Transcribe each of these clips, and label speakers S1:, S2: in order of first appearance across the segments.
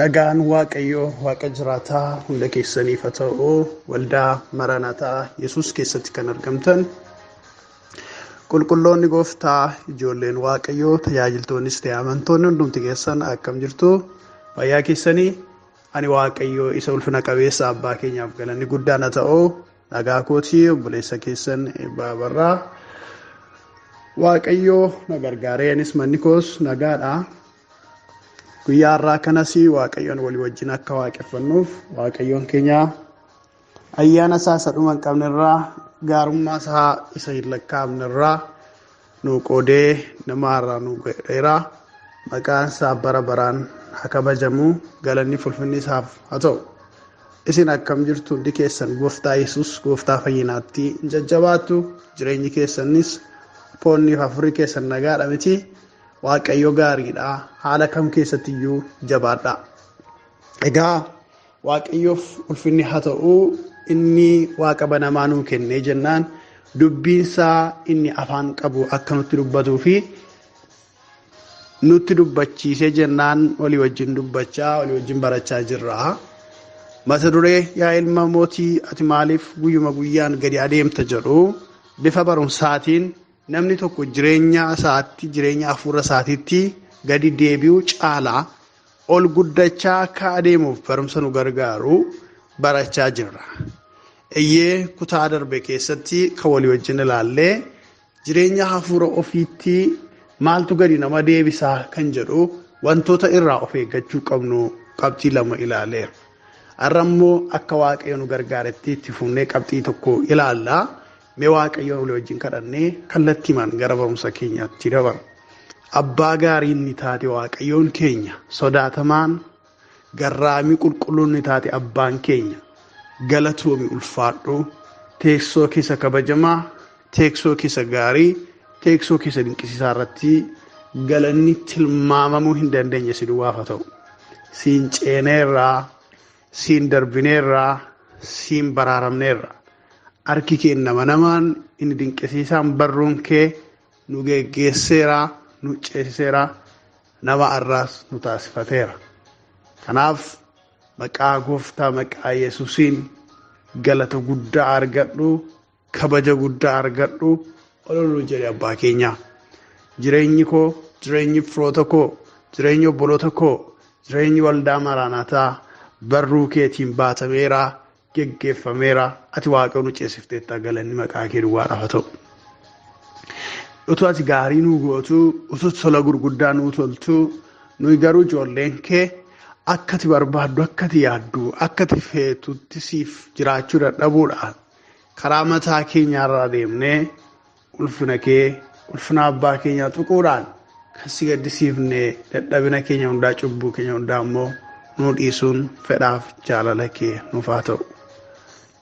S1: Nagaan Waaqayyoo Waaqa jiraataa hunda keessaniif haa ta'u. Waldaa Maranaataa Yesuus keessatti kan argamtan qulqulloonni gooftaa, ijoolleen Waaqayyoo, tajaajiltoonnis ta'e amantoonni hundumti keessan akkam jirtu? Fayyaa keessanii? Ani Waaqayyoo isa ulfina qabeessa abbaa keenyaaf galanni guddaan haa ta'u. Nagaa kootii, obboleessa keessan Eebbaa Barraa. Waaqayyoo na gargaaree anis manni koos nagaadha. Guyyaa har'aa kanas Waaqayyoon walii wajjin akka waaqeffannuuf Waaqayyoon keenya ayyaana isaa isa dhuma hin qabne irraa, gaarummaa isaa isa hin lakkaa'amne irraa nu qoodee nama har'aa nu godheera. Maqaan isaa bara baraan haa kabajamu, galanni fulfinni isaaf haa ta'u. Isin akkam jirtu hundi keessan? Gooftaa Yesuus gooftaa fayyinaatti hin jajjabaattu, jireenyi keessanis foonni fi hafuurri keessan nagaadha miti? Waaqayyo gaariidha, haala kam keessatti iyyuu jabaadha. Egaa Waaqayyoof ulfinni haa ta'u, inni waaqa banamaa nuu kennee jennaan dubbiinsaa inni afaan qabu akka nutti dubbatuu fi nutti dubbachiisee jennaan walii wajjin dubbachaa, walii wajjin barachaa jirra. Mata duree "Yaa ilma mootii, ati maaliif guyyuma guyyaan gadi adeemta?" jedhu bifa barumsaatiin namni tokko jireenya isaatti, jireenya hafuura isaatiitti gadi deebi'uu caalaa ol guddachaa akka adeemuuf barumsa nu gargaaru barachaa jirra. Eeyyee, kutaa darbe keessatti kan walii wajjin ilaallee jireenya hafuura ofiitti maaltu gadi nama deebisaa kan jedhu, wantoota irraa of eeggachuu qabnu qabxii lama ilaaleera. Har'a immoo akka Waaqayyo nu gargaaretti itti fufnee qabxii tokko ilaalla. Mee Waaqayyoon walii wajjin kadhannee kallattiimaan gara barumsa keenyaatti dabarra. Abbaa gaarii inni taate Waaqayyoon keenya, sodaatamaan, garraamii, qulqulluun ni taate abbaan keenya, galatoomi, ulfaadhu. Teessoo keessa kabajamaa, teessoo keessa gaarii, teessoo keessa dinqisiisaa irratti galanni tilmaamamuu hin dandeenye si duwwaaf haa ta'u. Siin ceeneerraa, siin darbineerraa, siin baraaramneerra. Harki kee nama namaan inni dinqisiisaan, barruun kee nu geggeesseera, nu ceesiseera, nama har'aas nu taasifateera. Kanaaf maqaa gooftaa, maqaa Yesuusiin galata guddaa argadhu, kabaja guddaa argadhu, ololuu jedhe abbaa keenyaa. Jireenyi koo, jireenyi firoota koo, jireenyi obboloota koo, jireenyi waldaa Maraanaataa barruu keetiin baatameera, geggeeffameera. Ati Waaqayyo nu ceesifteetta, galanni maqaa kee duwwaadhaaf haa ta'u. Utuu ati gaarii nuu gootu, utuu tola gurguddaa nuu toltu, nuyi garuu ijoolleen kee akka ati barbaaddu, akka ati yaaddu, akka ati feetutti siif jiraachuu dadhabuudhaan karaa mataa keenyaarraa deemnee ulfina kee, ulfina abbaa keenyaa tuquudhaan kan si gaddisiifne, dadhabina keenya hundaa, cubbuu keenya hundaa immoo nuu dhiisuun fedhaaf jaalala kee nuuf haa ta'u.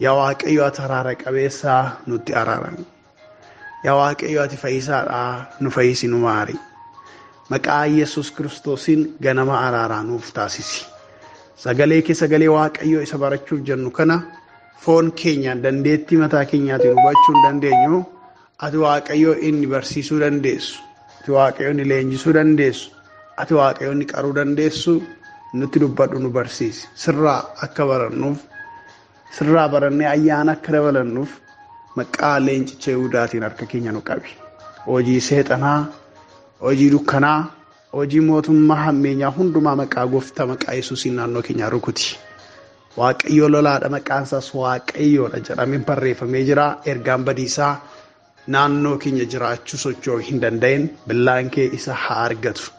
S1: Yaa Waaqayyo, ati araara qabeessaa, nutti araarami. Yaa Waaqayyo, ati fayyisaadhaa, nu fayyisi, nu maari. Maqaa Yesuus Kiristoosiin ganama araaraa nuuf taasisi. Sagalee kee, sagalee Waaqayyoo isa barachuuf jennu kana foon keenyaan, dandeettii mataa keenyaatiin hubachuu hin dandeenyu. Ati Waaqayyoo inni barsiisuu dandeessu, ati Waaqayyoo inni leenjisuu dandeessu, ati Waaqayyoo inni qaruu dandeessu, nutti dubbadhu, nu barsiisi. Sirraa akka barannuuf, sirraa barannee ayyaana akka dabalannuuf, maqaa leencicha Yihuudaatiin harka keenya nu qabi. Hojii seexanaa, hojii dukkanaa, hojii mootummaa hammeenyaa hundumaa maqaa gooftaa, maqaa Yesuusiin naannoo keenyaa rukuti. Waaqayyo lolaadha, maqaan isaas Waaqayyoodha jedhamee barreeffamee jira. Ergaan badiisaa naannoo keenya jiraachuu socho'uu hin danda'in, billaan kee isa haa argatu.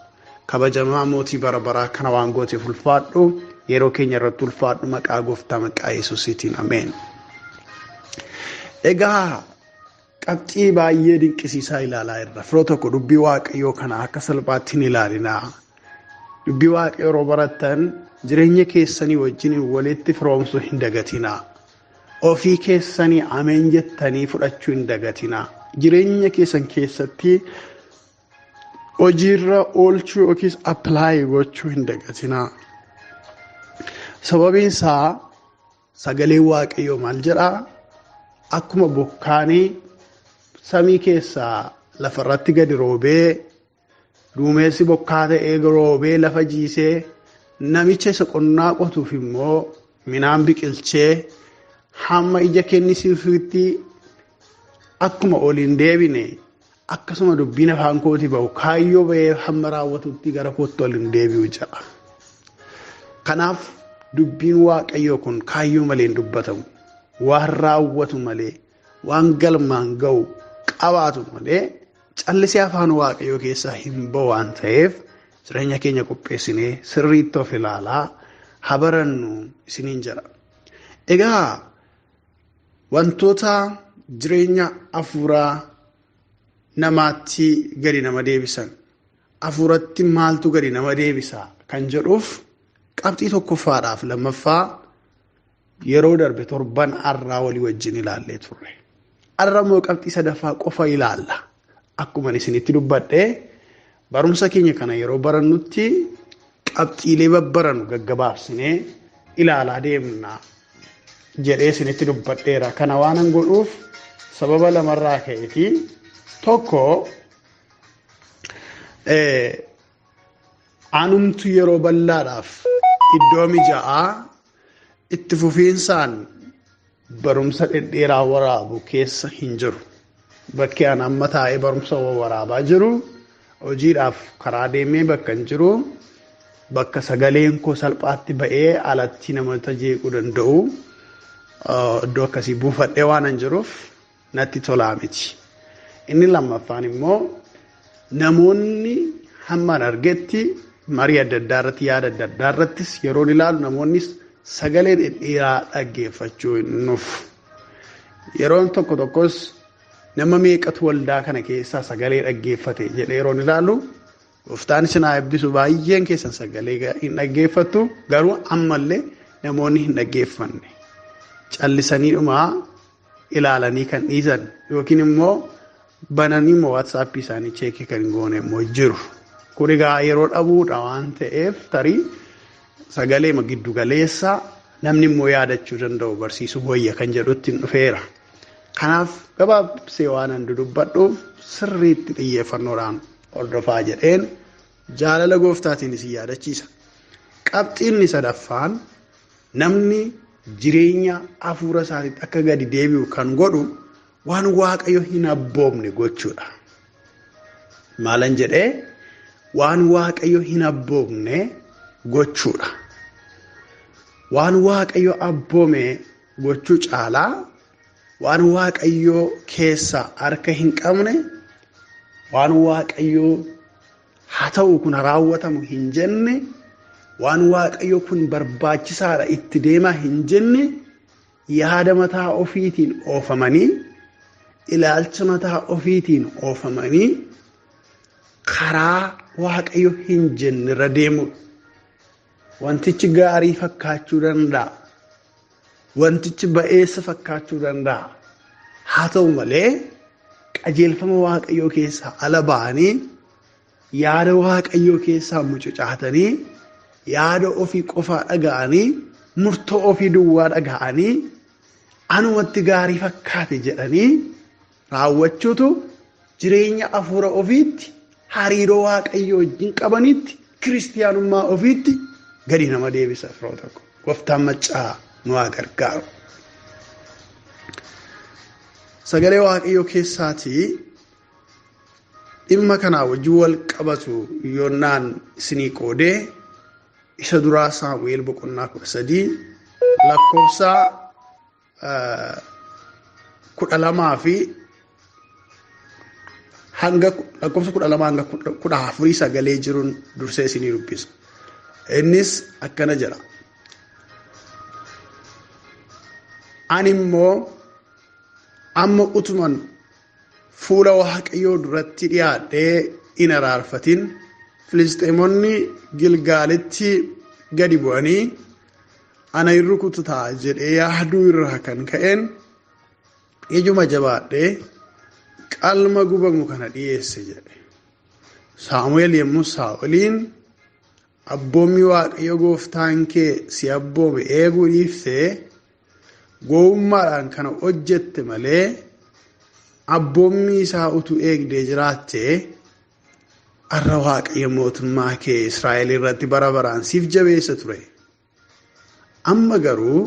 S1: Kabajamaa mootii bara baraa, kana waan gooteef ulfaadhu, yeroo keenya irratti ulfaadhu, maqaa gooftaa, maqaa Yesuusiitiin, ameen. Egaa qabxii baay'ee dinqisiisaa ilaalaa jirra. Firoo tokko dubbii Waaqayyoo kana akka salphaatti hin ilaalinaa. Dubbii Waaqayyoo yeroo barattan jireenya keessanii wajjin walitti firoomsuu hin dagatinaa. Ofii keessanii ameen jettanii fudhachuu hin dagatinaa. Jireenya keessan keessatti hojiirra oolchuu yookiis apply gochuu hin dagatinaa. Sababiin isaa sagaleen Waaqayyoo maal jedhaa? Akkuma bokkaanii samii keessaa lafarratti gadi roobee duumessi bokkaa ta'ee roobee lafa jiisee namicha isa qonnaa qotuuf immoo midhaan biqilchee hamma ija kennisiisutti akkuma oliin deebine akkasuma dubbiin afaan kootii ba'u kaayyoo ba'ee hamma raawwatutti gara kootti ol hin deebi'u jedha. Kanaaf dubbiin Waaqayyoo kun kaayyoo malee hin dubbatamu. Waan raawwatu malee, waan galmaan ga'u qabaatu malee callisee afaan Waaqayyoo keessaa hin ba'u waan ta'eef jireenya keenya qopheessinee sirriitti of ilaalaa haa barannu isiniin jedha. Egaa wantoota jireenya hafuuraa namaatti gadi nama deebisan, hafuuratti maaltu gadi nama deebisa kan jedhuuf qabxii tokkoffaadhaaf lammaffaa yeroo darbe torban har'aa walii wajjin ilaallee turre. Har'a immoo qabxii sadaffaa qofa ilaalla. Akkuma isinitti dubbadhe barumsa keenya kana yeroo barannutti qabxiilee babbaranu gaggabaabsinee ilaalaa deemna jedhee isinitti dubbadheera. Kana waanan godhuuf sababa lamarraa ka'eeti. Tokko, anumtu yeroo bal'aadhaaf iddoo mijaa'aa itti fufiinsaan barumsa dhedheeraa waraabu keessa hin jiru. Bakki an amma taa'ee barumsa waraabaa jiru hojiidhaaf karaa deemee bakka hin jiru, bakka sagaleen koo salphaatti ba'ee alatti namoota jeequu danda'u iddoo akkasii buufadhee waan hin jiruuf natti tolaa miti. Inni lammaffaan immoo namoonni hammaan argetti marii adda addaa irratti, yaada adda addaa irrattis yeroon ilaalu namoonnis sagalee dhedheeraa dhaggeeffachuu hin nufu. Yeroon tokko tokkos nama meeqatu waldaa kana keessaa sagalee dhaggeeffate jedhee yeroon ilaalu, gooftaan isin haa eebbisu, baay'een keessan sagalee hin dhaggeeffattu, garuu ammallee namoonni hin dhaggeeffanne callisanii dhumaa ilaalanii kan dhiisan yookiin immoo bananii immoo WhatsAppii isaanii check kan hin goone immoo jiru. Kun egaa yeroo dhabuudha waan ta'eef tarii sagalee giddu galeessa namni immoo yaadachuu danda'u barsiisuu wayya kan jedhutti hin dhufeera. Kanaaf gabaabsee waan an dudubbadhuuf sirriitti xiyyeeffannoodhaan hordofaa jedheen jaalala gooftaatiin isin yaadachiisa. Qabxiinni sadaffaan namni jireenya hafuura isaatiitti akka gadi deebi'u kan godhu waan Waaqayyo hin abboomne gochuudha. Maalan jedhee? Waan Waaqayyo hin abboomne gochuudha. Waan Waaqayyo abboome gochuu caalaa waan Waaqayyo keessaa harka hin qabne, waan Waaqayyo haa ta'u kun raawwatamu hin jenne, waan Waaqayyo kun barbaachisaadha itti deemaa hin jenne, yaada mataa ofiitiin oofamanii, ilaalcha mataa ofiitiin oofamanii karaa Waaqayyo hin jenne irra deemudha. Wantichi gaarii fakkaachuu danda'a. Wantichi ba'eessa fakkaachuu danda'a. Haa ta'u malee qajeelfama Waaqayyoo keessaa ala ba'anii, yaada Waaqayyoo keessaa mucucaatanii, yaada ofii qofaa dhaga'anii, murtoo ofii duwwaa dhaga'anii, anumatti gaarii fakkaate jedhanii raawwachuutu jireenya hafuura ofiitti, hariiroo Waaqayyoo wajjin qabanitti, kiristiyaanummaa ofiitti gadi nama deebisa. Firoo tokko, gooftaan maccaa nu haa gargaaru. Sagalee Waaqayyoo keessaatii dhimma kanaa wajjin wal qabatu yoonnaan isinii qoodee, isa duraa Saamu'eel boqonnaa 13 lakkoofsa 12 fi hanga lakkoofsa 12 hanga 14 sagalee jiruun dursee isinii dubbisa. Innis akkana jedha. Ani immoo Amma utuman fuula Waaqayyoo duratti dhiyaadhee hin araarfatin Filisxeemonni Gilgaalitti gadi bu'anii ana hin rukutu ta'a jedhee yaaduu irraa kan ka'een ijuma jabaadhee qalma gubamu kana dhiyeesse jedhe. Saamu'eel yommuu Saa'oliin abboommii Waaqayyo gooftaan kee si abboome eeguu dhiiftee gowwummaadhaan kana hojjette malee abboommii isaa utuu eegdee jiraattee har'a Waaqayyo mootummaa kee Israa'el irratti bara baraan siif jabeessa ture. Amma garuu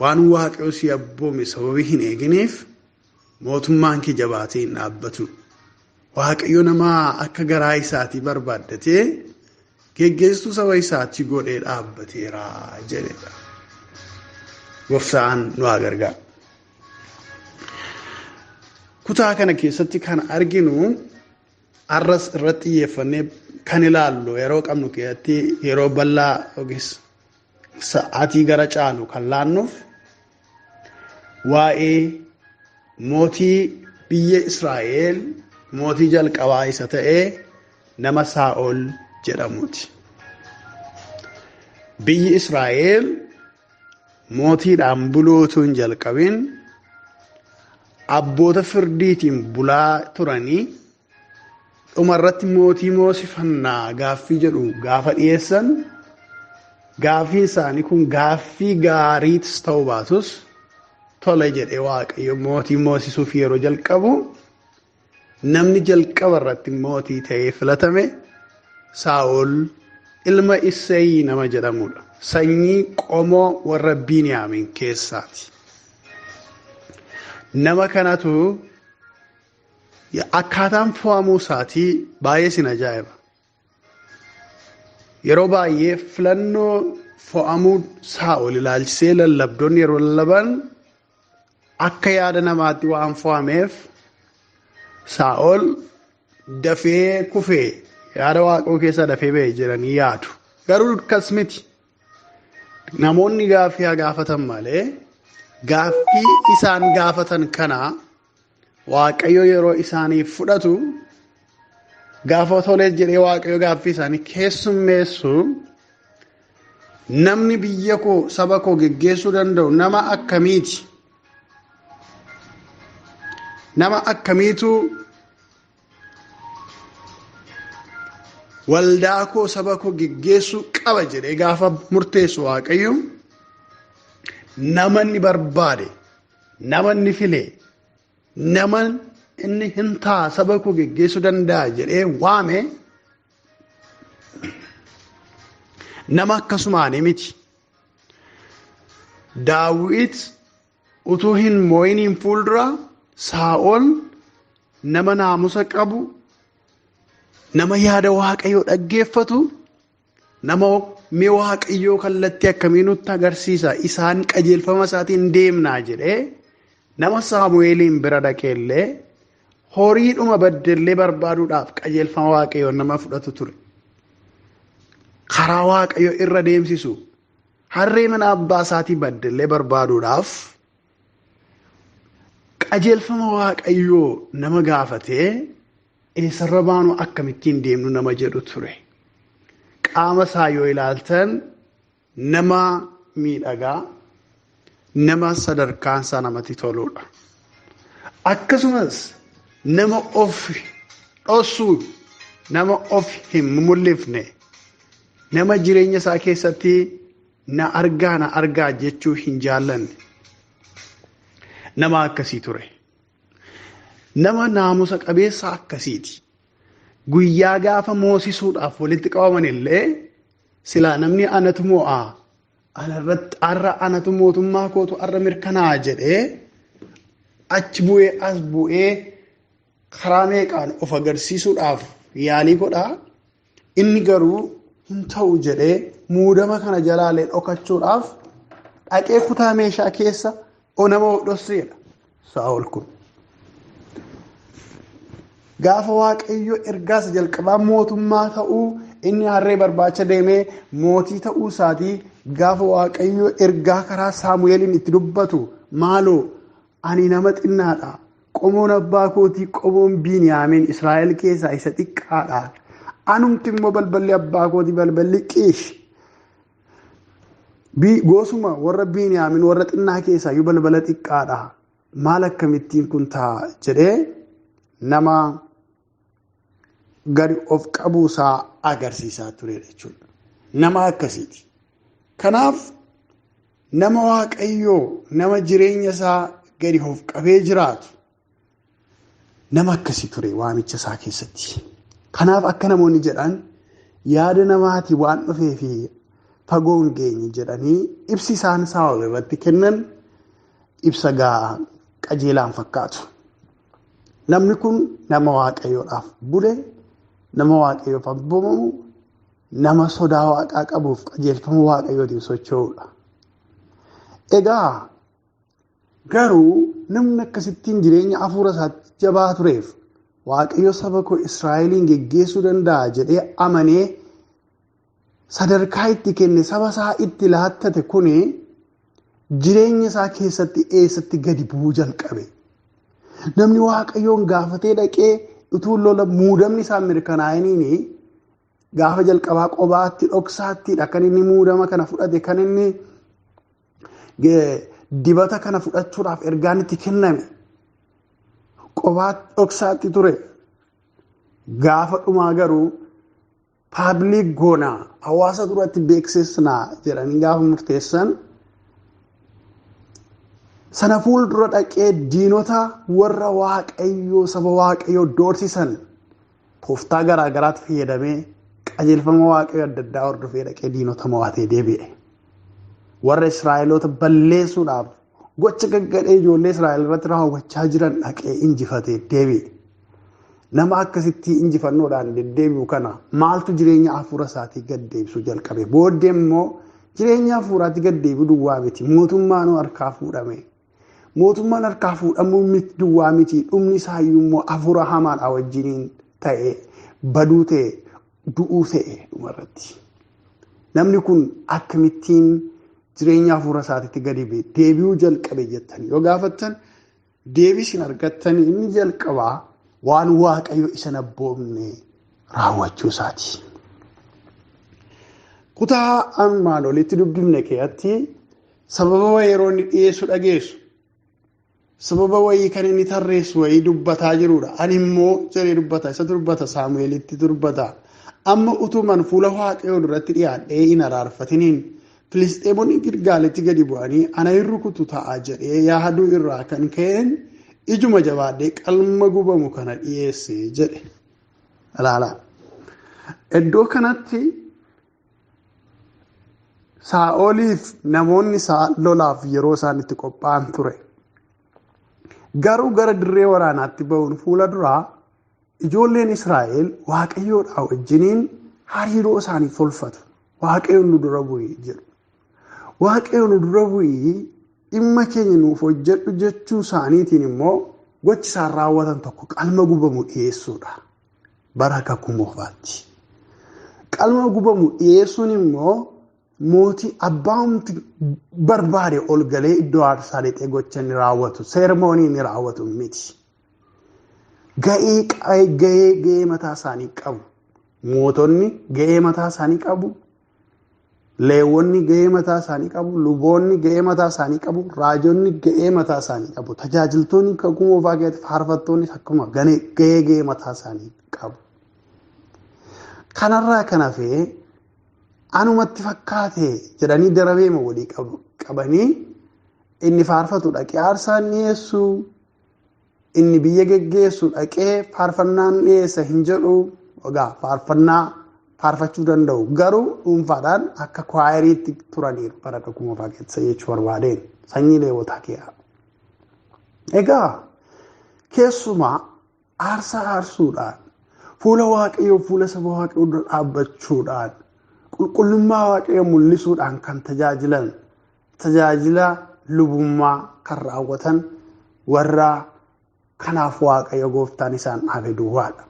S1: waan Waaqayyo si abboome sababii hin eeginiif mootummaan kee jabaatee hin dhaabbatu. Waaqayyo nama akka garaa isaatii barbaaddatee geggeesstuu saba isaatii godhee dhaabbateera jedhedha. Gooftaan nu haa gargaaru. Kutaa kana keessatti kan arginu har'as irratti xiyyeeffannee kan ilaallu yeroo qabnu keessatti yeroo bal'aa yookiis sa'aatii gara caalu kan laannuuf waa'ee mootii biyya Israa'el mootii jalqabaa isa ta'e nama Saa'ol jedhamuuti. Biyyi Israa'el mootiidhaan buluu utuu hin jalqabin abboota firdiitiin bulaa turanii dhumarratti mootii moosifannaa gaaffii jedhu gaafa dhiyeessan gaaffiin isaanii kun gaaffii gaariitis ta'uu baatus tole jedhee Waaqayyo mootii moosisuuf yeroo jalqabu namni jalqaba irratti mootii ta'ee filatame Saa'ol ilma Isseeyii nama jedhamudha. Sanyii qomoo warra Biiniyaamin keessaati. Nama kanatu akkaataan fo'amuu isaatii baay'ee sin ajaa'iba. Yeroo baay'ee filannoo fo'amuu Saa'ol ilaalchisee lallabdoonni yeroo lallaban akka yaada namaatti waan fo'ameef Saa'ol dafee kufee yaada Waaqoo keessaa dafee ba'e jedhanii yaadu. Garuu akkas miti. Namoonni gaaffii haa gaafatan malee gaaffii isaan gaafatan kana Waaqayyo yeroo isaaniif fudhatu gaafa tolee jedhee Waaqayyo gaaffii isaanii keessummeessu namni biyya koo saba koo geggeessuu danda'u nama akkamiiti? Nama akkamiitu waldaa koo saba koo geggeessuu qaba jedhee gaafa murteessu Waaqayyo nama inni barbaade, nama inni file, nama inni hin ta'a saba koo geggeessuu danda'a jedhee waame nama akkasumaanii miti. Daawit utuu hin moo'iniin fuuldura Saa'ol nama naamusa qabu, nama yaada Waaqayyoo dhaggeeffatu, nama mee Waaqayyoo kallattii akkamii nutti agarsiisa, isaan qajeelfama isaatiin deemnaa jedhee nama Saamu'eeliin bira dhaqeellee horiidhuma baddellee barbaaduudhaaf qajeelfama Waaqayyoo nama fudhatu ture. Karaa Waaqayyoo irra deemsisu harree mana abbaa isaatii baddellee barbaaduudhaaf qajeelfama Waaqayyoo nama gaafatee eessarra baanu akkamittiin deemnu nama jedhu ture. Qaama isaa yoo ilaaltan nama miidhagaa, nama sadarkaan isaa namatti toludha. Akkasumas nama of dhossu, nama of hin mul'ifne, nama jireenya isaa keessatti na argaa na argaa jechuu hin jaallanne nama akkasii ture. Nama naamusa qabeessa akkasiiti. Guyyaa gaafa moosisuudhaaf walitti qabaman illee silaa namni anatu mo'aa, anarratti har'a anatu mootummaa kootu har'a mirkanaa'a jedhee achi bu'ee as bu'ee karaa meeqaan of agarsiisuudhaaf yaalii godhaa. Inni garuu hin ta'u jedhee muudama kana jalaalee dhokachuudhaaf dhaqee kutaa meeshaa keessa nama of dhosseedha Saa'ol kun. Gaafa Waaqayyo ergaas jalqabaa mootummaa ta'uu inni harree barbaacha deemee mootii ta'uu isaatii gaafa Waaqayyo ergaa karaa Saamu'eeliin itti dubbatu maaloo Ani nama xinnaadha. Qomoon abbaa kootii qomoon Biiniyaamiin Israa'el keessaa isa xiqqaadha. Anumti immoo balballi abbaa kootii balballi Qiish. Gosuma warra Biiniyaamiin warra xinnaa keessaa iyyuu balbala xiqqaadha. Maal akkamittiin kun ta'a jedhee nama gadi of qabuusaa agarsiisaa turedha jechuudha. Nama akkasiiti. Kanaaf nama Waaqayyoo nama jireenya isaa gadi of qabee jiraatu nama akkasii ture waamicha isaa keessatti. Kanaaf akka namoonni jedhan yaada namaatii waan dhufee fi fagoo hin geenye jedhanii ibsi isaan Saa'ol irratti kennan ibsa qajeelaan fakkaatu. Namni kun nama Waaqayyoodhaaf bule, nama Waaqayyoof abboomamu, nama sodaa Waaqaa qabuuf qajeelfama Waaqayyootiin socho'udha. Egaa garuu namni akkasittiin jireenya hafuura isaatti jabaa tureef Waaqayyo saba koo Israa'eliin geggeessuu danda'a jedhee amanee sadarkaa itti kenne saba isaa itti laattate kuni jireenya isaa keessatti eessatti gadi bu'uu jalqabe. Namni Waaqayyoon gaafatee dhaqee utuu lola muudamni isaa mirkanaa'iniin gaafa jalqabaa qobaatti dhoksaattiidha kan inni muudama kana fudhate, kan inni dibata kana fudhachuudhaaf ergaan itti kenname qobaatti dhoksaatti ture. Gaafa dhumaa garuu paabilik goonaa hawaasa duratti beeksisnaa jedhanii gaafa murteessan sana fuuldura dhaqee diinota warra Waaqayyoo saba Waaqayyoo doorsisan tooftaa garaa garaatti fayyadamee qajeelfama Waaqayyoo adda addaa hordofee dhaqee diinota mo'atee deebi'e. Warra Israa'eloota balleessuudhaaf gocha gaggadhee ijoollee Israa'el irratti raawwachaa jiran dhaqee injifatee deebi'e. Nama akkasitti injifannoodhaan deddeebi'u kana maaltu jireenya hafuura isaatii gad deebisuu jalqabe? Booddee immoo jireenya hafuuraatti gad deebi'u duwwaa miti. Mootummaan harkaa fuudhame. Mootummaan harkaa fuudhamuu miti duwwaa miti. Dhumni isaayyuu immoo hafuura hamaadhaa wajjiniin ta'e, baduu ta'e, du'uu ta'e dhumarratti. Namni kun akkamittiin jireenya hafuura isaatiitti gadi deebi'uu jalqabe jettanii yoo gaafattan deebii isin argattan inni jalqabaa waan Waaqayyo isa abboomne raawwachuu isaati. Kutaa armaan olitti dubbifne keessatti sababa yeroo inni dhiyeessu dhageessu, sababa wayii kan inni tarreessu wayii dubbataa jirudha. Ani immoo jedhee dubbata, isa dubbata, Saamu'eelitti dubbata. Amma utuman fuula Waaqayyoo duratti dhiyaadhee hin araarfatiniin Filisxeemonni Gilgaalitti gadi bu'anii ana hin rukutu ta'a jedhee yaaduu irraa kan ka'een ijuma jabaadhee qalma gubamu kana dhiyeesse jedhe. Ilaalaa. Iddoo kanatti Saa'oliif namoonni isaa lolaaf yeroo isaan itti qophaa'an ture. Garuu gara dirree waraanaatti ba'uun fuula duraa ijoolleen Israa'el Waaqayyoodhaa wajjiniin hariiroo isaanii tolfatu. Waaqayyoon nu dura bu'ii jedhu. Waaqayyoon nu dura bu'ii dhimma keenya nuuf hojjedhu jechuu isaaniitiin immoo gochi isaan raawwatan tokko qalma gubamu dhiyeessuudha. Bara kakuu moofaatti. Qalma gubamu dhiyeessuun immoo mootii abbaamti barbaade ol galee iddoo aarsaa lixee gocha inni raawwatu, seermoonii inni raawwatu miti. Ga'ee mataa isaanii qabu. Mootonni ga'ee mataa isaanii qabu. Leewwonni ga'ee mataa isaanii qabu. Luboonni ga'ee mataa isaanii qabu. Raajonni ga'ee mataa isaanii qabu. Tajaajiltoonni kakuu moofaa keessatti faarfattoonni akkuma ga'ee mataa isaanii qabu. Kanarraa kan hafe anumatti fakkaate jedhanii darabeema walii qabanii inni faarfatu dhaqee aarsaan dhiyeessu, inni biyya geggeessu dhaqee faarfannaan dhiyeessa hin jedhu. Egaa faarfannaa faarfachuu danda'u garuu dhuunfaadhaan akka kwaayiriitti turaniiru bara kakuu moofaa keessa jechuu barbaadeen sanyii leewwotaa keessa. Egaa keessumaa aarsaa aarsuudhaan fuula Waaqayyoo fuula saba Waaqayyoo dura dhaabbachuudhaan qulqullummaa Waaqayyoo mul'isuudhaan kan tajaajilan tajaajila lubummaa kan raawwatan warra kanaaf Waaqayyo gooftaan isaan dhaabe duwwaadha.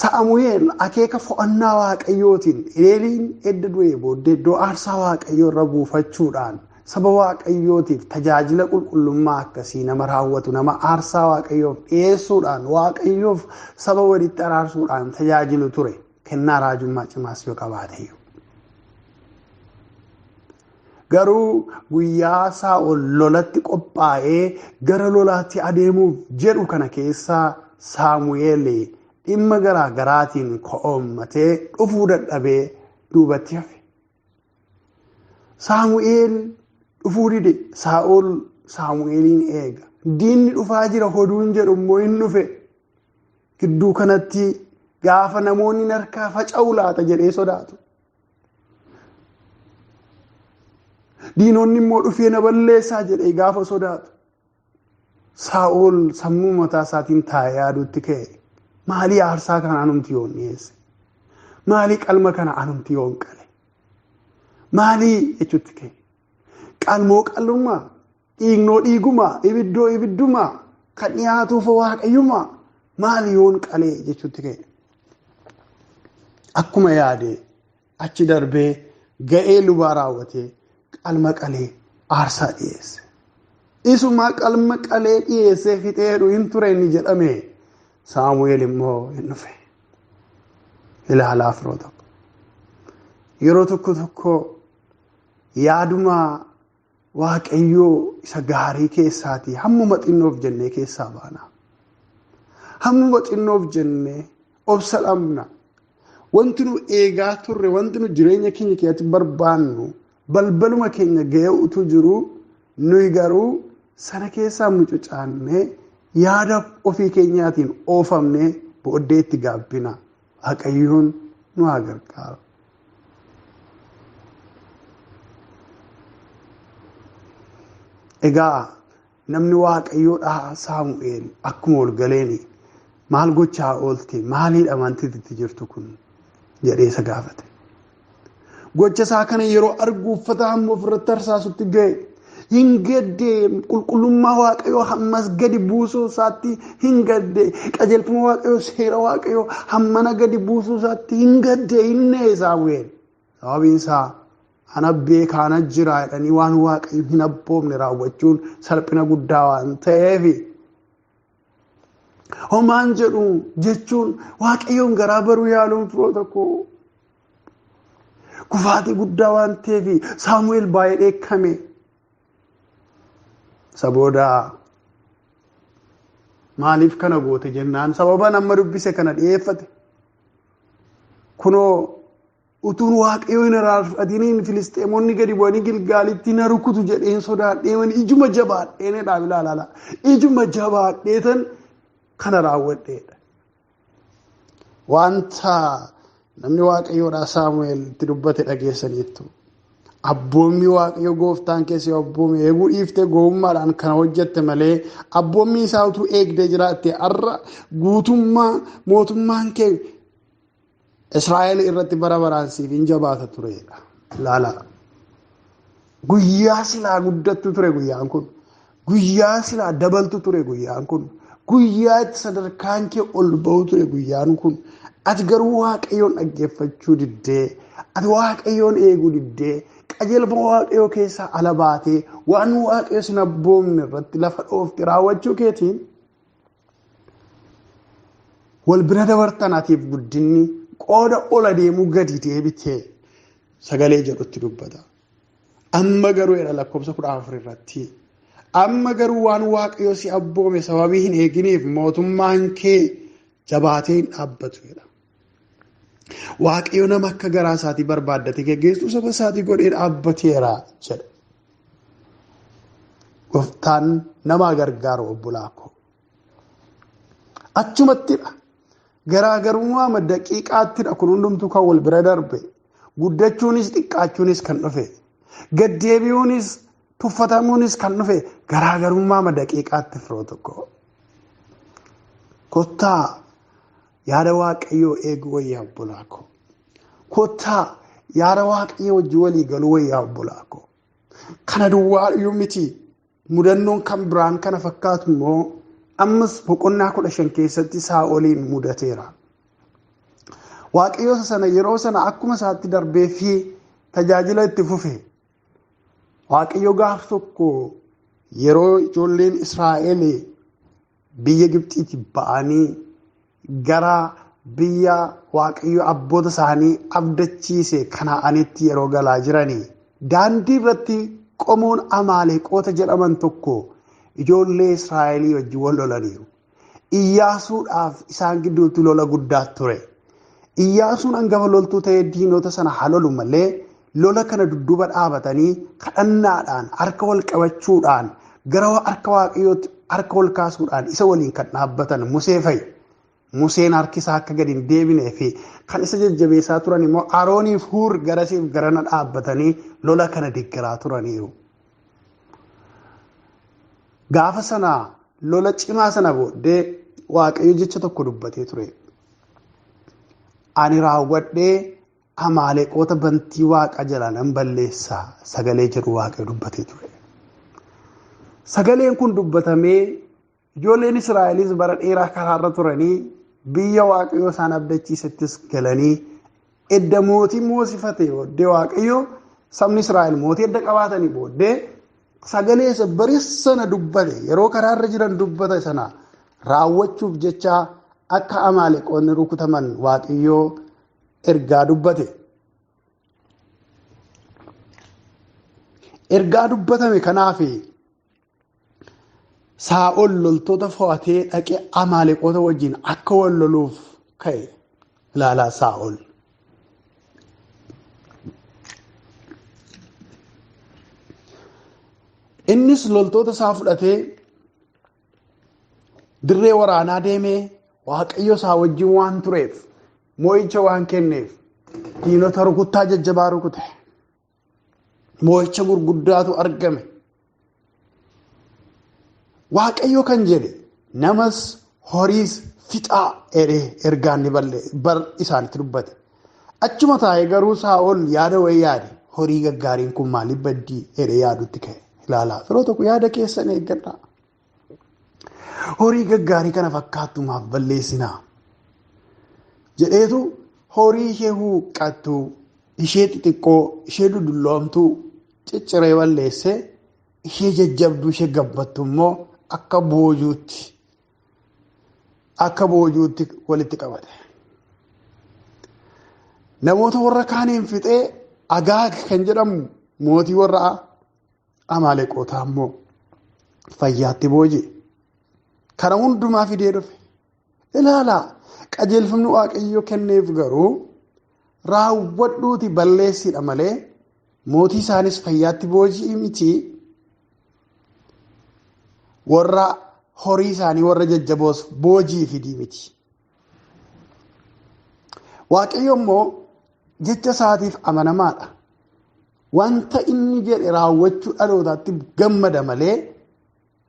S1: Saamu'eel akeeka fo'annaa Waaqayyootiin Eeliin edda du'ee booddee iddoo aarsaa Waaqayyoo irra buufachuudhaan Saba Waaqayyootiif tajaajila qulqullummaa akkasii nama raawwatu, nama aarsaa Waaqayyoof dhiyeessuudhaan, Waaqayyoof saba walitti araarsuudhaan tajaajilu ture. Kennaa raajummaa cimaas yoo qabaate. Garuu guyyaa Saa'ol lolatti qophaa'ee gara lolaatti adeemuuf jedhu kana keessa Saamu'eel dhimma garaa garaatiin ko'oommatee dhufuu dadhabee duubatti hafe. Saamu'eel dhufuu dide. Saa'ol Saamu'eeliin eega. Diinni dhufaa jira oduun jedhu immoo hin dhufe. Gidduu kanatti gaafa namoonni harkaa faca'u laata jedhee sodaatu. Diinonni immoo dhufee na balleessaa jedhee gaafa sodaatu. Saa'ol sammuu mataa isaatiin taa'ee yaaduutti ka'e. Maalii aarsaa kana anumti yoon dhiyeesse? Maalii qalma kana anumti yoon qale? Maalii jechuutti ka'e? Qalmoo qal'ummaa, dhiignoo dhiigumaa, ibiddoo ibiddumaa, kan dhiyaatuuf waaqayyumaa maali yoon qalee jechuutti ka'e? Akkuma yaade achi darbee ga'ee lubaa raawwatee qalma qalee aarsaa dhiyeesse. Isuma qalma qalee dhiyeessee fixee hin ture inni jedhame Saamu'eel immoo hin dhufe. Ilaalaa firoo tokko. Yeroo tokko tokko yaaduma Waaqayyoo isa gaarii keessaatii hammuma xinnoof jennee keessaa baana. Hammuma xinnoof jennee obsa dhabna. Wanti nu eegaa turre, wanti nu jireenya keenya keessatti barbaannu balbaluma keenya ga'ee utuu jiru nuyi garuu sana keessaa mucucaannee yaada ofii keenyaatiin oofamnee booddee itti gaabbina. Waaqayyoon nu haa gargaaru. Egaa namni Waaqayyoodhaa Saamu'eel akkuma ol galeeni maal gochaa oolte, maaliidha wanti itti jirtu kun jedhee isa gaafate. Gocha isaa kana yeroo argu uffata hamma ofirratti tarsaasutti ga'e. Hin gaddee qulqullummaa Waaqayyoo hammas gadi buusuu isaatti hin gaddee, qajeelfama Waaqayyoo, seera Waaqayyoo hammana gadi buusuu isaatti hin gaddee, hin na'e Saamu'eel. Sababiin isaa ana beekaa ana jira jedhanii waan Waaqayyo hin abboomne raawwachuun salphina guddaa waan ta'eef. Homaan jedhu jechuun Waaqayyoon garaa baruu yaaluun firoo tokko kufaatii guddaa waan ta'eef Saamu'eel baay'ee dheekkame. Isa booda maaliif kana goote jennaan sababa nama dubbise kana dhiyeeffate. Kunoo utuun Waaqayyoo hin araarfatiniin Filisxeemonni gadi bu'anii Gilgaalitti na rukutu jedheen sodaadhee ijuma jabaadhee na dhaab ilaalaa. Ijuma jabaadhee tan kana raawwadheedha. Wanta namni Waaqayyoodhaa Saamu'eel itti dubbate dhageessaniittu. Abboommi Waaqayyo gooftaan keessa abboommi eeguu dhiiftee gowwummaadhaan kana hojjette malee abboommi isaa utuu eegdee jiraatte har'a guutummaa mootummaan kee Israa'el irratti bara baraan siif hin jabaata turedha. Ilaala. Guyyaa silaa guddattu ture guyyaan kun. Guyyaa silaa dabaltu ture guyyaan kun. Guyyaa itti sadarkaan kee ol ba'u ture guyyaan kun. Ati garuu Waaqayyoon dhaggeeffachuu diddee, ati Waaqayyoon eeguu diddee, qajeelfama Waaqayyoo keessaa ala baatee waan Waaqayyo sin abboomne irratti lafa dhoofte raawwachuu keetiin wal bira dabartan atiif guddinni qooda ol adeemuu gadi deebitee sagalee jedhutti dubbata. Amma garuu jedha lakkoofsa 14 irratti. Amma garuu waan Waaqayyo si abboome sababii hin eeginiif mootummaan kee jabaatee hin dhaabbatu jedha. Waaqayyo nama akka garaa isaatii barbaaddate geggeessuu saba isaatii godhee dhaabbateera jedha. Gooftaan nama gargaaru obbolaa koo. Achumattidha. Garaagarummaa daqiiqaattidha kun hundumtuu kan wal bira darbe. Guddachuunis xiqqaachuunis kan dhufe. Gaddeebi'uunis tuffatamuunis kan dhufe garaagarummaa daqiiqaatti firoo tokko. Kottaa yaada Waaqayyoo eeguu wayyaa obbolaa koo. Kottaa yaada Waaqayyoo wajjin walii galuu wayyaa obbolaa koo. Kana duwwaa iyyuu miti. Mudannoon kan biraan kana fakkaatu immoo ammas boqonnaa 15 keessatti Saa'oliin mudateera. Waaqayyo sana yeroo sana akkuma isaatti darbee fi tajaajila itti fufe. Waaqayyo gaaf tokko yeroo ijoolleen Israa'el biyya Gibxiitti ba'anii gara biyya Waaqayyo abboota isaanii abdachiise Kana'aanitti yeroo galaa jiranii daandii irratti qomoon Amaaleqoota jedhaman tokko ijoollee Israa'elii wajjin wal lolaniiru. Iyyaasuudhaaf isaan gidduutti lola guddaa ture. Iyyaasuun hangafa loltuu ta'ee diinota sana haa lolu malee lola kana dudduuba dhaabatanii kadhannaadhaan harka wal qabachuudhaan gara harka Waaqayyootti harka wal kaasuudhaan isa waliin kan dhaabbatan Musee fa'i. Museen harki isaa akka gadi hin deebinee fi kan isa jajjabeessaa turan immoo Arooniif Huur garasiif garana dhaabbatanii lola kana deeggaraa turaniiru. Gaafa sana lola cimaa sana booddee Waaqayyo jecha tokko dubbatee ture. Ani raawwadhee Amaaleqoota bantii waaqa jalaa nan balleessaa sagalee jedhu Waaqayyo dubbatee ture. Sagaleen kun dubbatamee ijoolleen Israa'elis bara dheeraa karaarra turanii biyya Waaqayyo isaan abdachiisettis galanii edda mootii moosifate booddee Waaqayyo sabni Israa'el mootii edda qabaatanii booddee sagalee isa bara sana dubbate yeroo karaarra jiran dubbate sana raawwachuuf jecha akka Amaaleqoonni rukutaman Waaqayyo ergaa dubbate. Ergaa dubbatame kanaaf Saa'ol loltoota fo'atee dhaqee Amaaleqoota wajjin akka wal loluuf ka'e ilaalaa Saa'ol. Innis loltoota isaa fudhatee dirree waraanaa deemee Waaqayyo isaa wajjin waan tureef mo'icha waan kenneef diinota rukuttaa jajjabaa rukute. Mo'icha gurguddaatu argame. Waaqayyo kan jedhe namas horiis fixaa jedhee ergaa inni bar isaanitti dubbate. Achuma taa'ee garuu Saa'ol yaada wayii yaade horii gaggaariin kun maaliif baddii jedhee yaadutti ka'e. Ilaalaa firoo tokko yaada keessan eeggadhaa. Horii gaggaarii kana fakkaattu maaf balleessinaa jedheetu horii ishee huuqqattu ishee xixiqqoo ishee dudulloomtuu cicciree balleessee ishee jajjabduu ishee gabbattu immoo akka boojuutti walitti qabate. Namoota warra kaaniin fixee Agaag kan jedhamu mootii warra Amaaleqootaa immoo fayyaatti booji'e. Kana hundumaa fidee dhufe. Ilaalaa qajeelfamni Waaqayyo kenneef garuu raawwadhuuti balleessidha malee mootii isaanis fayyaatti booji'i miti. Warra horii isaanii warra jajjaboos boojii fidii miti. Waaqayyo immoo jecha isaatiif amanamaadha. Wanta inni jedhe raawwachuu dhalootaatti gammada malee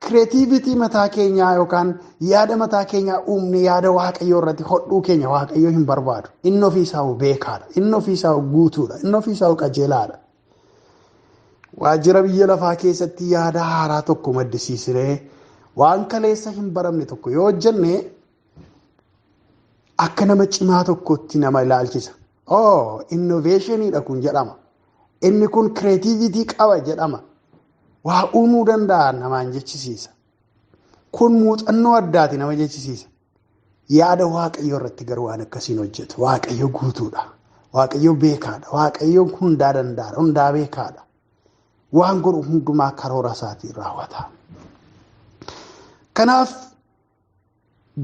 S1: kireetiivitii mataa keenyaa yookaan yaada mataa keenyaa uumne yaada Waaqayyoo irratti hodhuu keenya Waaqayyo hin barbaadu. Inni ofii isaa beekaadha. Inni ofii isaa guutuudha. Inni ofii isaa qajeelaadha. Waajjira biyya lafaa keessatti yaada haaraa tokko maddisiisnee waan kaleessa hin baramne tokko yoo hojjenne akka nama cimaa tokkotti nama ilaalchisa. Oh, innoveeshiniidha kun jedhama. Inni kun kireetiivitii qaba jedhama. Waa uumuu danda'a namaan jechisiisa. Kun muuxannoo addaati nama jechisiisa. Yaada Waaqayyoo irratti garuu waan akkasiin hojjetu. Waaqayyo guutuudha. Waaqayyo beekaadha. Waaqayyo hundaa danda'aadha. Hundaa beekaadha. Waan godhu hundumaa karoora isaatiin raawwata. Kanaaf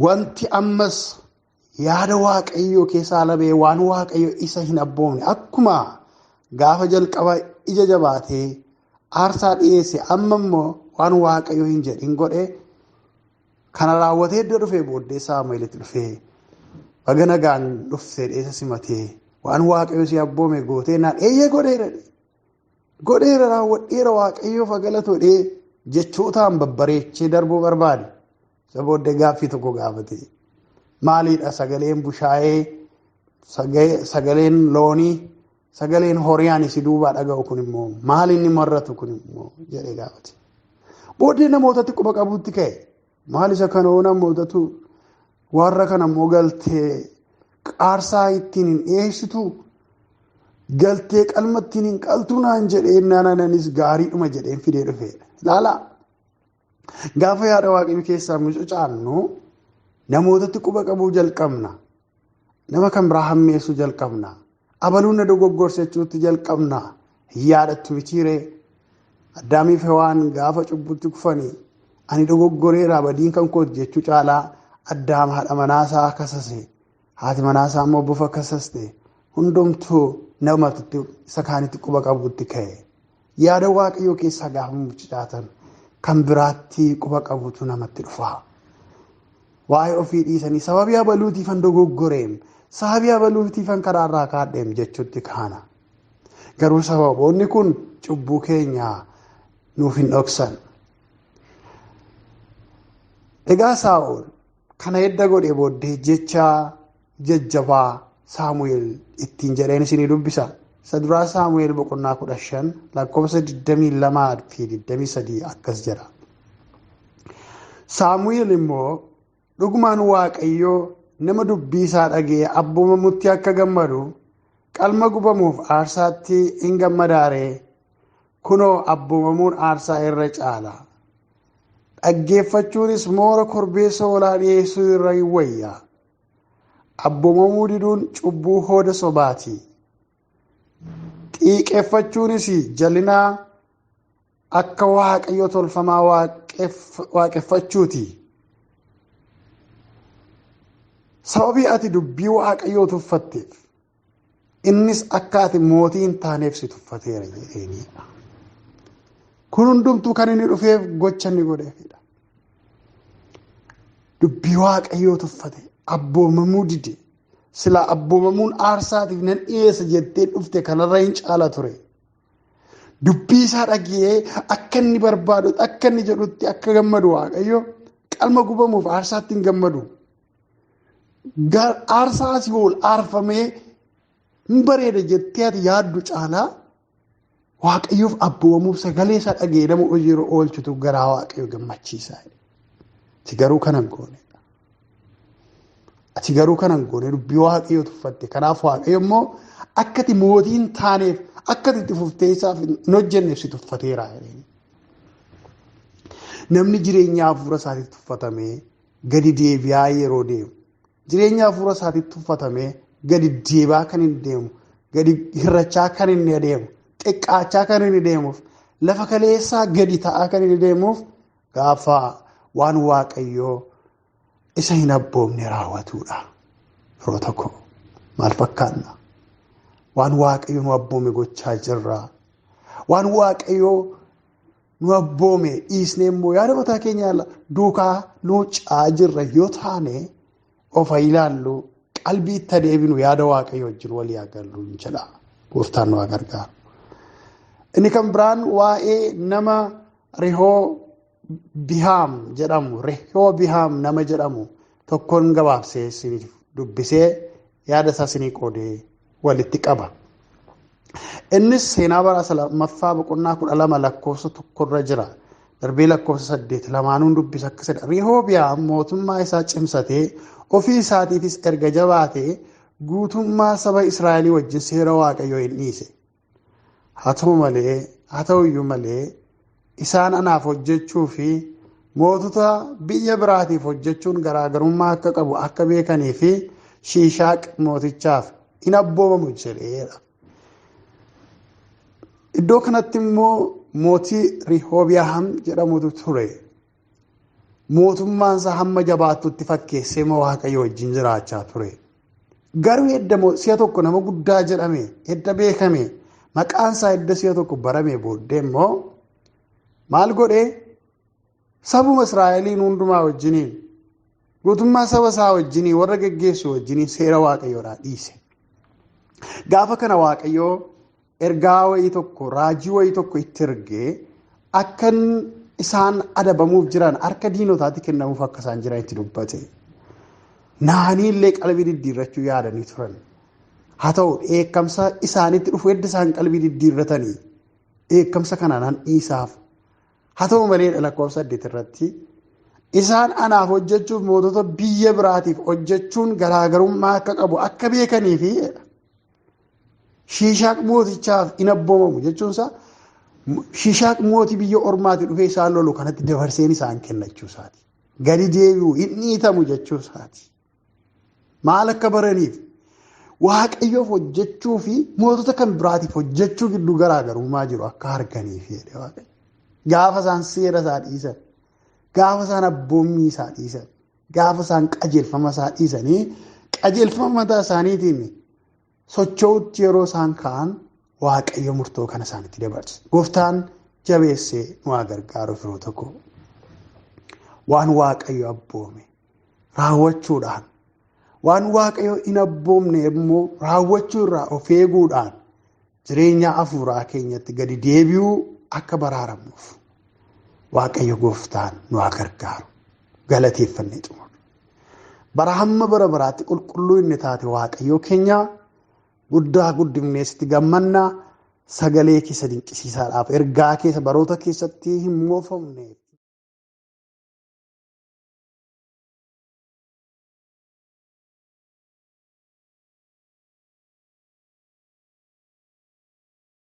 S1: wanti ammas yaada Waaqayyoo keessaa labee waan Waaqayyo isa hin abboomne akkuma gaafa jalqaba ija jabaatee aarsaa dhiyeesse amma immoo waan Waaqayyo hin jedhin godhe kana raawwatee iddoo dhufee booddee Saamu'eelitti dhufee baga nagaan dhuftee dheessa simatee waan Waaqayyo si abboome gootee naan eeyyee godheera godheera raawwadheera Waaqayyoof galatu jedhee jechootaan babbareechee darbuu barbaade. Isa booddee gaaffii tokko gaafate. Maaliidha sagaleen bushaayee, sagaleen loonii, sagaleen horii ani si duubaa dhaga'u kun immoo maal inni marratu kun immoo jedhee gaafate. Booddee namootatti quba qabuutti ka'e. Maal isa kanoo namootatu warra kana immoo galtee qaarsaa ittiin hin dhiyeessitu Galtee qalma ittiin hin qaltuu naan jedhee naananis gaariidhuma jedheen fidee dhufeedha. Ilaalaa gaafa yaada Waaqayyoo keessaa mucucaannu namootatti quba qabuu jalqabna. Nama kan biraa hammeessuu jalqabna. Abaluun na dogoggorsachuutti jalqabna. Hin yaadattu mitiiree. Addaamiif Hewaan gaafa cubbutti kufanii ani dogoggoreera badiin kan kooti jechuu caalaa Addaam haadha manaasaa kasase. Haati manaasaa immoo bofa kasaste. Hundumtuu namatti isa kaanitti quba qabutti ka'e. Yaada Waaqayyoo keessaa gaafa mucucaatan kan biraatti quba qabutu namatti dhufa. Waa'ee ofii dhiisanii sababii abaluutiifan dogoggoreem, sababii abaluutiifan karaarraa kaadheem jechuutti kaana. Garuu sababoonni kun cubbuu keenya nuuf hin dhoksan. Egaa Saa'ol kana edda godhee booddee jecha jajjabaa Saamu'eel ittiin jedheen isinii dubbisa. Isa duraa Saamu'eel boqonnaa 15 lakkoofsa 22 fi 23 akkas jedha. Saamu'eel immoo dhugumaan Waaqayyoo nama dubbii isaa dhaga'ee abboomamutti akka gammadu qalma gubamuuf aarsaatti hin gammadaaree kunoo abboomamuun aarsaa irra caala. Dhaggeeffachuunis moora korbeessa hoolaa dhiyeessuu irra hin wayya. Abboomamuu diduun cubbuu hooda sobaati. Xiiqeffachuunis jallinaa akka waaqayyo tolfamaa waaqeffachuuti. Sababii ati dubbii Waaqayyoo tuffatteef innis akka ati mootii hin taaneef si tuffateera jedheenidha. Kun hundumtuu kan inni dhufeef gocha inni godheefidha. Dubbii Waaqayyoo tuffate, abboomamuu dide. Silaa abboomamuun aarsaatiif nan dhiyeessa jettee dhufte kanarra hin caala ture. Dubbii isaa dhaga'ee akka inni barbaadu, akka inni jedhutti akka gammadu Waaqayyo qalma gubamuuf aarsaatti hin gammadu. Aarsaa asii ol aarfamee hin bareeda jettee ati yaaddu caalaa Waaqayyoof abboomamuuf sagalee isaa dhaga'ee nama hojiirra oolchutu garaa Waaqayyo gammachiisa. Ati garuu kana hin goone. Ati garuu kana hin goone, dubbii Waaqayyoo tuffatte. Kanaaf Waaqayyo immoo akka ati mootii hin taaneef, akka ati itti fuftee isaaf hin hojjenneef si tuffateera. Namni jireenya hafuura isaatiif tuffatamee gadi deebi'aa yeroo deemu, jireenya hafuura isaatiif tuffatamee gadi deebi'aa kan hin deemu, gadi hirrachaa kan inni adeemu, xiqqaachaa kan inni deemuuf, lafa kaleessaa gadi ta'aa kan inni deemuuf gaafa waan Waaqayyoo isa hin abboomne raawwatuudha. Yeroo tokko maal fakkaanna? Waan Waaqayyo nu abboome gochaa jirra. Waan Waaqayyoo nu abboome dhiisnee immoo yaada mataa keenya duukaa luuccaa jirra yoo taane of ilaallu, qalbii itti adeemnu, yaada Waaqayyo wajjin walii agallu jedha. Gooftaan nu haa gargaaru. Inni kan biraan waa'ee nama Rihoo Bihaam jedhamu, Rihoo Bihaam nama jedhamu tokkoon gabaabsee isiniif dubbisee yaada isaa isinii qoodee walitti qaba. Innis seenaa bara lammaffaa boqonnaa 12 lakkoofsa 1 jira. Darbee lakkoofsa 8 lamaanuun dubbisa akkasidha. Rihoobiyaam mootummaa isaa cimsatee ofii isaatiifis erga jabaatee guutummaa saba Israa'elii wajjin seera Waaqayyoo hin dhiise. Haa ta'u malee, haa ta'u iyyuu malee isaan anaaf hojjechuu fi mootota biyya biraatiif hojjechuun garaagarummaa akka qabu akka beekanii fi Shiishaaq mootichaaf hin abboomamu jedheera. Iddoo kanatti immoo mootii Rihoobiyaam jedhamutu ture. Mootummaan isaa hamma jabaattutti fakkeessee Waaqayyo wajjin jiraachaa ture. Garuu edda si'a tokko nama guddaa jedhame, edda beekame, maqaan isaa edda si'a tokko barame booddee immoo maal godhee? Sabuma Israa'eliin hundumaa wajjiniin, guutummaa saba isaa wajjiniin, warra geggeessu wajjiniin seera Waaqayyoodhaa dhiise. Gaafa kana Waaqayyoo ergaa wayii tokko, raajii wayii tokko itti ergee akka isaan adabamuuf jiran, harka diinotaatti kennamuuf akka isaan jiran itti dubbate. Naanii illee qalbii diddiirrachuu yaadanii turan. Haa ta'u dheekkamsa isaanitti dhufu edda isaan qalbii diddiirratanii dheekkamsa kana nan dhiisaaf. Haa ta'u malee lakkoofsa 8 irratti isaan anaaf hojjechuuf mootota biyya biraatiif hojjechuun garaagarummaa akka qabu akka beekanii fi Shiishaaq mootichaaf in abboomamu jechuun isaa Shiishaaq mootii biyya ormaati dhufee isaan lolu kanatti dabarseen isaan kenna jechuu isaati. Gadi deebi'u hin dhiitamu jechuu isaati. Maal akka baraniif Waaqayyoof hojjechuu fi mootota kan biraatiif hojjechuu gidduu garaagarummaa jiru akka arganiif jedhe Waaqayyo. Gaafa isaan seera isaa dhiisan, gaafa isaan abboommii isaa dhiisan, gaafa isaan qajeelfama isaa dhiisanii qajeelfama mataa isaaniitiin socho'utti yeroo isaan ka'an Waaqayyo murtoo kana isaanitti dabarse. Gooftaan jabeessee nu haa gargaaru firoota koo. Waan Waaqayyo abboome raawwachuudhaan waan Waaqayyo hin abboomne immoo raawwachuu irraa of eeguudhaan jireenya hafuuraa keenyatti gadi deebi'uu akka baraaramnuuf Waaqayyo gooftaan nu haa gargaaru. Galateeffannee xumurra. Bara hamma bara baraatti qulqulluu inni taate Waaqayyoo keenya guddaa guddifnee sitti gammannaa sagalee keessa dinqisiisaadhaaf ergaa keessa baroota keessatti hin moofamne.